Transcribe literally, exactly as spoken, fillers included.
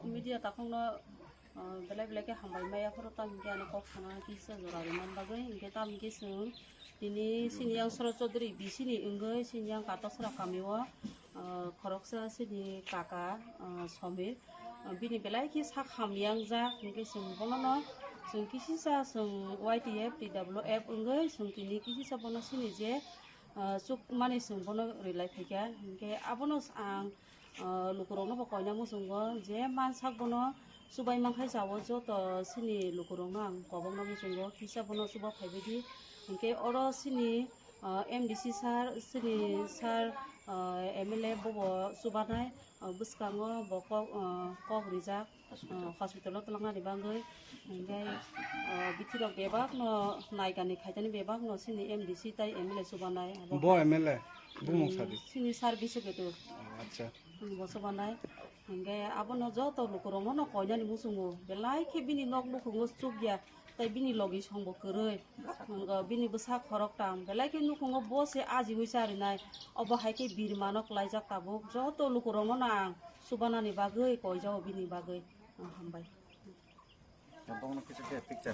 Media takhukno, uh, belai belai khe hambai maya phuru, tamo hwnkhe ano kok sana kisa jora rwna bagwi, hwnkhe tamo hwnkhe chwng tini sini yang Soro Chaudhary B C ni wngwi sini yang Katosra kamio, uh, khoroksa sini kaka, uh, Somir, uh, bini belai khe sak hamyang jak, hwnkhe chwng bonono chwng kisisa chwng Y T F, T W F wngwi chwng tini kisisa bono sini je, uh, chukmani chwng bono rwlai phaikha, hwnkhe abono ang, uh, lukurokno bo koina muchungo je mansak bono chubai mankhai chao joto sini lukurokno ang kobokna muchungo kisa bono chuba phaibaidi. Hwnkhe oro sini, uh, M D C sir, sini sir, uh, M L A bobo chubanai, uh, bwskango bo kok, uh, kok rijak. Hospital. Uh, hospital o twlangnani bagwi, hwnkhe, uh, bithi rok bebak no naikani khaitani bebak no sini M D C tai M L A chubanai abo. Bo M L A bumung sadi. Sini sir Biswajit. Oh, acha. Bo chubanai, hwnkhe abono joto lukurokno no koinani muchungo belai khe bini nok nukhungo chukya. Tai bini logi songbo kwrwi, wngkha bini bwsa khoroktham, belai khe nukhungo bo se ajiwi charinai, obo hai khe birmano klaijak tabuk, joto lukurokno no ang chubanani bagwi koijao bini bagwi, ang hambai. Tabukno kisa khe picture